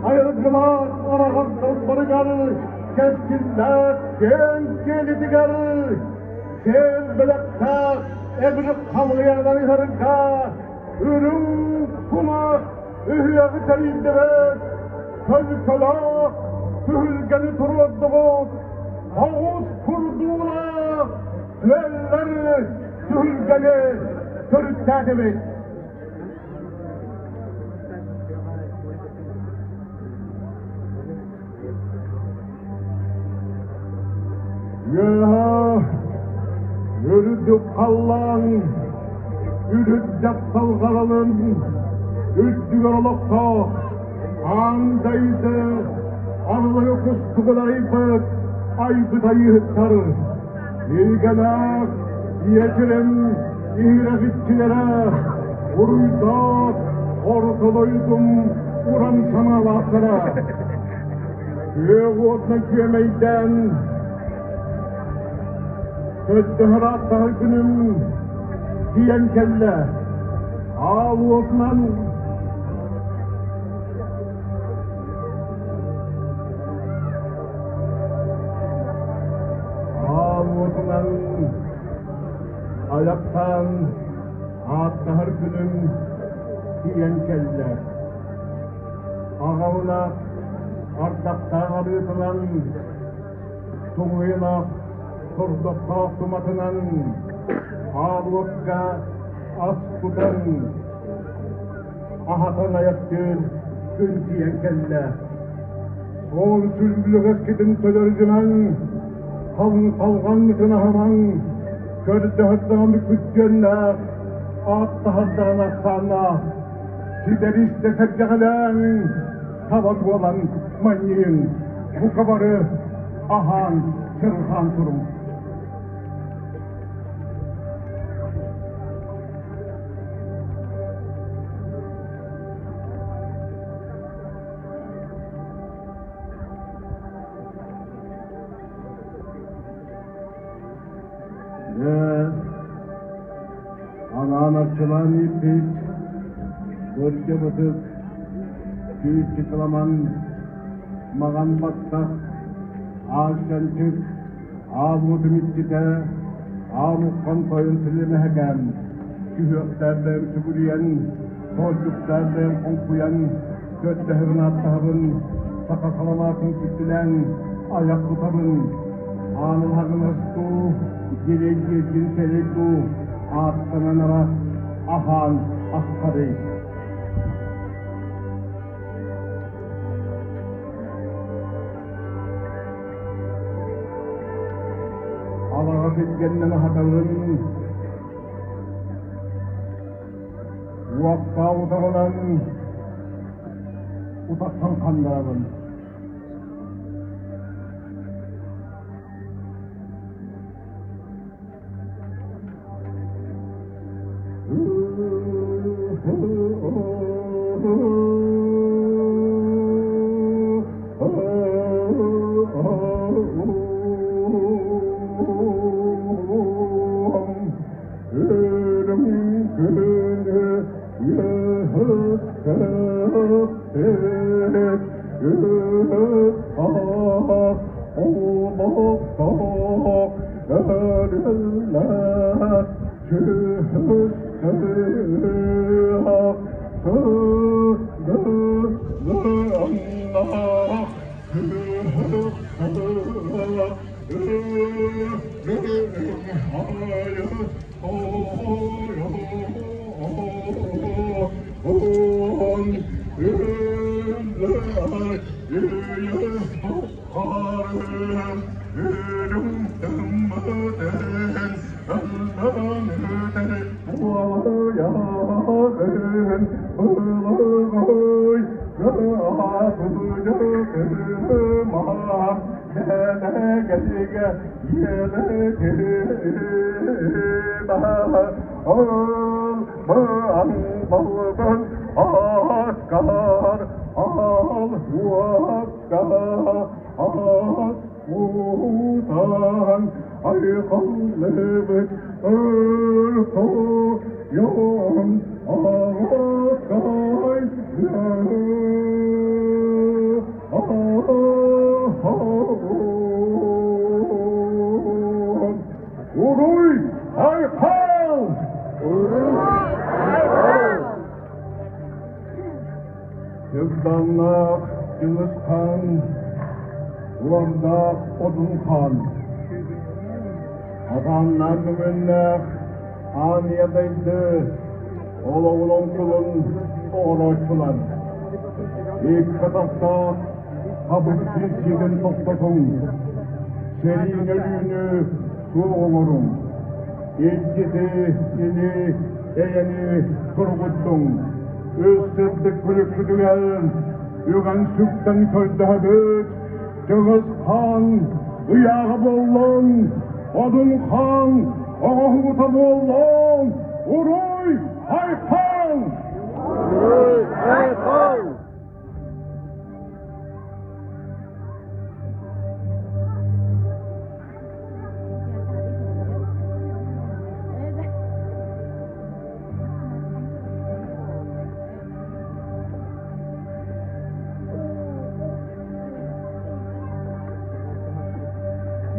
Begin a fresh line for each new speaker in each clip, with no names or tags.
Айылгылаах араҕас далбарыгар, кэскиллээх киэҥ киэлитигэр, сиэн бэлэхтээх эбирик халыйанан ыһарга үрүҥ кумах ыһыаҕы тэрийдибит, төлкөлөөх түһүлгэни туруордубут, оҕус курдуулаах түөллэр түһүлгэни төрүттээтибит. Үөһэ үрдүк халлаан үрүт дьапталҕаралын үрдүгэр олохтоох аан дайды арылы кустугун арыйбыт айбыт айыыһыттар Илгэлээх ийэчирим иһирэх иччилэрэ уруйдаах орто дойдум уран санаалаахтара. Күөх уотунан күөмэйдээн көрдөһөр ааттаһар күнүм тиийэн кэллэ. Аал уотунан Аал уотунан айахтаан ааттаһар күнүм тиийэн кэллэ. Аҕабына ардахтаах арыытынан, туҥуйунах тордохтоох туматынан аал уокка ас кутан аһатан айахтыыр күн тиийэн кэллэ. Суол сүллүгэскитин төлөрдүмэҥ, халҕаҥҥытын аһымаҥ, көрдөһөрдөҕүн күттүөннээх, ааттаһардаҕын ахсааннаах, ситэристэ сэргэҕэлээҥ, таба туолан манньыйыҥ, бука бары аһаан, чырҕаан туруҥ. Дьэ, анаан арчылаан ииппит, кырдьыбытык, түүччү кыламан, маҕан баттах, аал чанчык, аал уотум иччитэ, аал уххан тойон силимэһэкээн, сүһүөхтээх бэйэм сүгүрүйэн, Хоочуктаах бэйэм хоҥкуйан, көрдөһөбүн ааттаһабын, саха саламаатын сүттүлээн айах тутабын. Аанылаһагынас дуу, дьиэлэй дьиэтин сэлэй дуу, ааттанан ара аһаан астарый. Алаҕа сиргэннэн аһатабын, Уоттаах утаҕынан утахтан ханнарабын. Уордааннаах Чыҥыс Хаан, Уордаах Одун Хаан, Атааннаан мөҥүөннээх Аан Ийэ дайды олоҕун оҥкулун оҥорооччулар, Икки атахтаах хабыр киирсиитин тохтотуҥ, сэриини өлүүнү суох оҥоруҥ, илдьити, ини, эйэни туругурдуҥ, үс сырдык күлүкпүтүгэр үгэн сүктэн көрдөһөбүт, Чыҥыс Хаан ыйааҕа буоллун, Одун Хаан оҥоһуута буоллун, Уруй Айхал!
Уруй Айхал!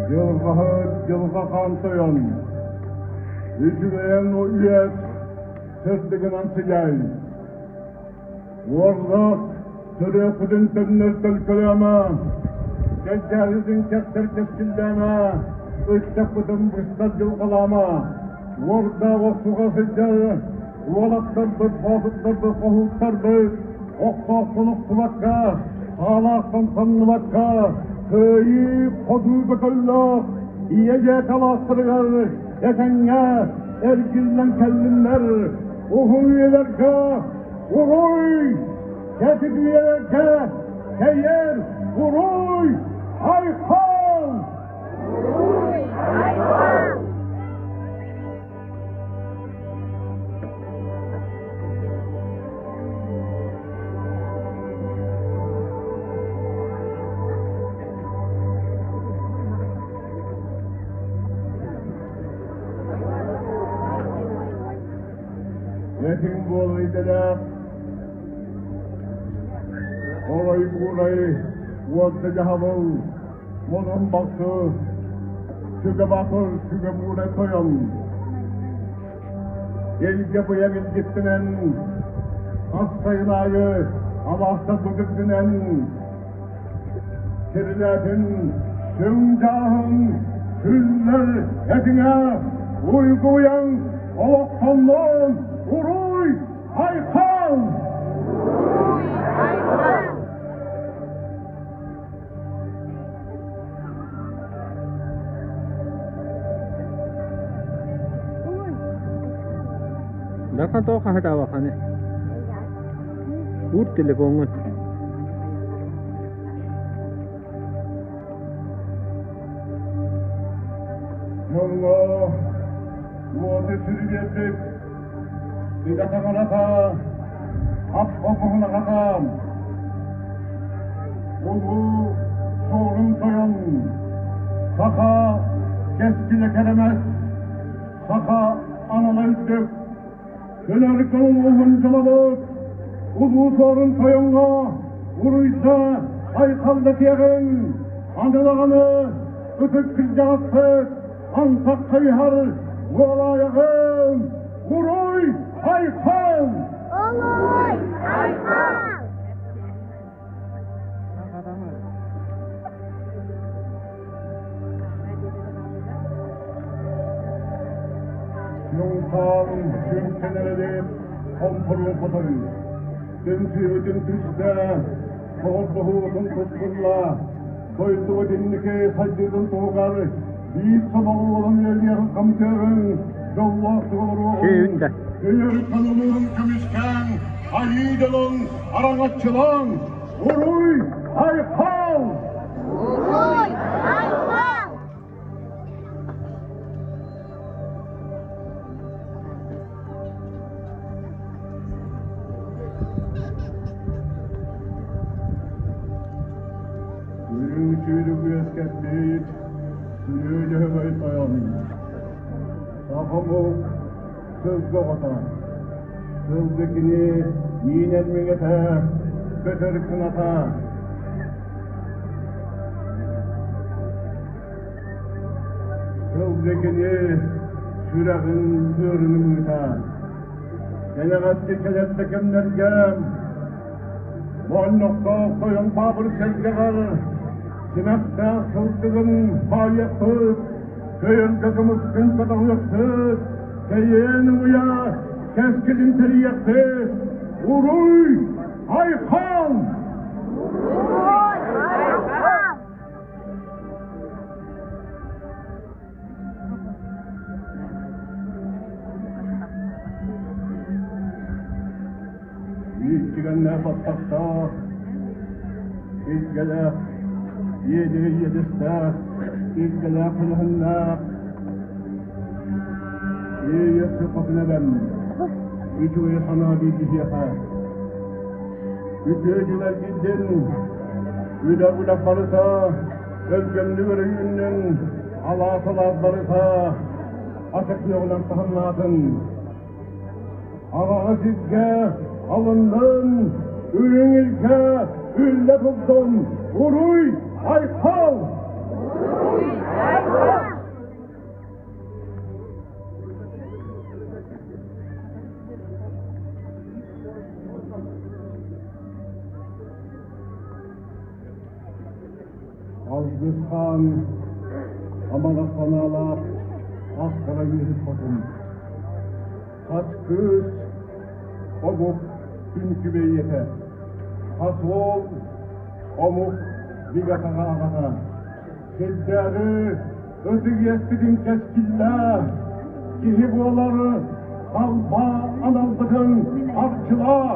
Дьылҕаһыт дьылҕа хаан тойон, үчүгэйэн үйэт сырдыгынан сыдьаай. Уорлаах төрүөххүтүн төннөр төлкөлөөмө, кэлдьээритин кэхтэр кэскиллээмэ, ыччаппытын быстар дьылҕалаама, уордаах охсуга сылдьар уолаттарбыт, боотурдарбыт, хоһууттарбыт охтоохтон охтубакка, саалаахтан самныбакка, кыайыы хотуу көтөллөөх ийэ дьиэ алаастарыгар этэҥҥэ эргиллэн кэллиннэр, уһун үйэлэргэ уруй! Кэтит үйэлэргэ кэйэр уруй! Айхал!
Уруй! Айхал!
Этиҥ буолар идэлээх, орой-буурай уонна дьаһабыл, мунун бахсы, сүгэ баатыр, сүгэ буурай тойон. Илгэ быйаҥ илдьиттэнэн, хас сайын аайы алаастарбыт үрдүнэн Сирилээтин сүҥ-дьааһын күллэр этиҥэ уйгуйан олохтоннун уруй айхал!
Уруй айхал!
Дархан тоҕо хаһытаабаххыный? Уур телефоҥҥун.
Дьоҥҥо уоту сүрү биэрбит идэ таҥарата ап хомуһун аҕата улуу Суорун Тойон саха кэскилэ кэрэмэс саха анала үрдүк Кэлэр кылын дьолобут, улуу Суорун Тойоҥҥо уруйда айхалда диэҕиҥ, аны даҕаны ытык кырдьаҕаспыт антах хайыһар буолаайаҕын, уруй айхал!
Уруй айхал!
Ньуҥхаан сүҥкэн хомпоруун хотой, түмсүүбүтүн түстэ, доҕордоһуутун тускулла, дойдубут инники сайдыытын туһугар биир сомоҕо буолан үлэлиэҕин хамсыаҕыҥ, дьоллоох олоруоҕуҥ, өйөр саналыырын көмүскээҥ, айыы дьонун араҥаччылааҥ, уруй айхал!
Уруй айхал!
Үрүҥ сүүрүк үөскэппит Күрүө Дьөһөгөй тойон Саха омук сылгы оҕото Сылгы кини миинэр миҥэтэ көтөр кыната Сылгы кини сүрэҕин ыырын ымыыта Кэнэҕэски кэлэр да кэмнэргэ. Моонньохтоох тойон баабыр сэргэҕэр симэхтээх сылгыгын баайыахпыт, көйөргө кымыскын көтөҕүөхпүт, кэйиэн ымыйа кэскилин тэрийиэхпит. Уруй! Айхал!
Уруй! Айхал!
Иччигэннээх баттахтаах, илгэлээх, иэдигэ иэдэстээх, илгэлээх көлөһүннээх, иэйэ сыппатын эбэм, үчүгэй санаа биир киһиэхэ. Үтүө дьүлэргидин, үлэ-үлэ барыта, өлгөмнүк өрөйүүннүн, алаас-алаас барыта, ача күөҕүнэн таһымнаатын. Аҕаҕа сиргэ алыннын, үрүҥ илгэ үллэ турдун, уруй айхал!
Уруй айхал!
Алгыс хаан амарах санаалаах ах хара үөһүт хотун. Хас кыыс омук күн күбэй ийэтэ, хас уол омук бигэ аҕата. Сирдээҕи ытык иэспитин кэскиллээ, киһи буолар талба аналбытын арчылаа,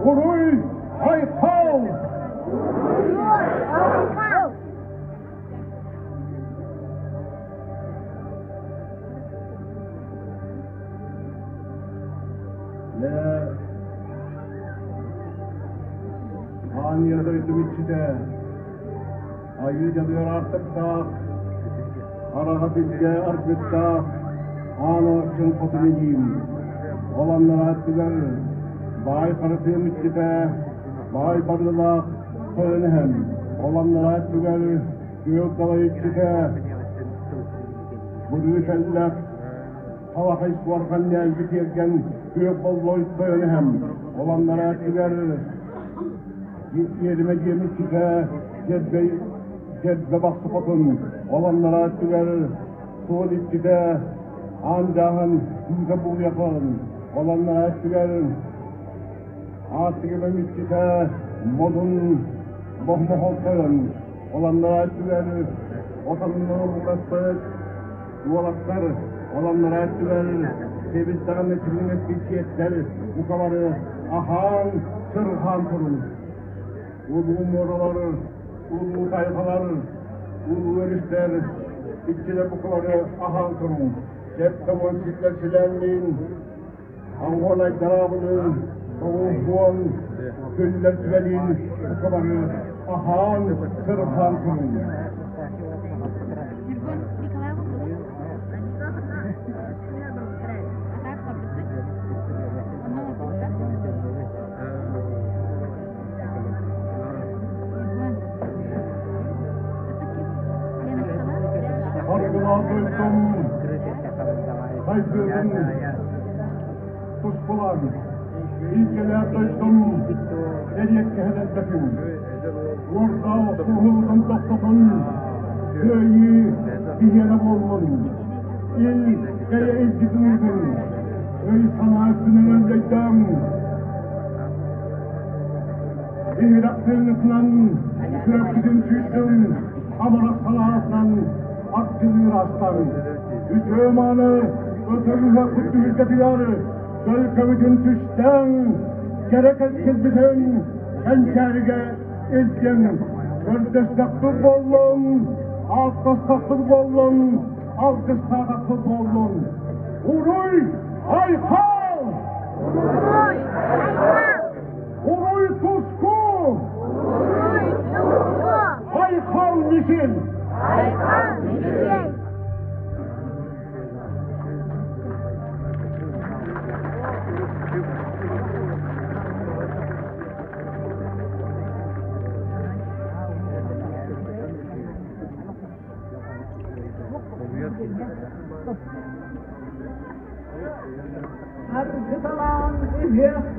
уруй айхал!
Уруй айхал!
Дьэ, аан ийэ дойдум иччитэ, айыы дьалыар аартыктаах, араҕас илгэ аргыстаах, аан арчын хотун илиим. Ол аннараа өттүгэр баай харытыам иччитэ, баай барылаах тойон эһэм. Ол аннараа өттүгэр күөх далай иччитэ, Бырыы кэллэх, халахай суорҕан ньээлги тиэргэн күөх боллой тойон эһэм. Ол аннараа өттүгэр иэримэ дьиэм иччитэ дьэрбэй дьэрбэ бахсы хотун. Ол аннараа өттүгэр суол иччитэ аан дьааһын күүтэ бугуйатын. Ол аннараа өттүгэр ааттыгыбам иччитэ модун бохмохол тойон. Ол аннараа өттүгэр отоннору уураппыт уолаттар, ол аннараа өттүгэр сибис даҕаны сибилиҥэспит сиэттэр бука бары аһаан, сырҕаан турун. Улуу муоралар, улуу тайҕалар, улуу өрүстэр иччилэр бука бары аһаан турун. Сэттэ уон ситтэр силээнниин, Ангон айдараабыныын, тоҕус уон күллэр түбэлиин бука бары аһаан, сырҕаан турун. Аргылаах дойдум сайдыытын тускулаан, илгэлээх дойдум эриэккэһин элбэтин, уордаах охсуһуутун тохтотун, кыайыы биһиэнэ буоллун, ил кэйэ илдьитин ыытын, өй-санаа өттүнэн өллөйдөөн, иһирэх тыыҥҥытынан сүрэхпитин сүүрдүҥ, амарах санаатынан арчылыыр аастаҥ. Үтүө мааны ытык ыһыахпыт түһүлгэтигэр төлкөбүтүн түстээҥ, кэрэ кэскилбитин кэнчээригэ илдьиҥ. Көрдөстөхпүт буоллун, ааттастахпыт буоллун, алгыстаатахпыт буоллун. Уруй! Айхал!
Уруй! Айхал!
Уруй туску!
Уруй туску!
Айхал мичил!
Айхал мичил!
Аргыталаан ыһыах.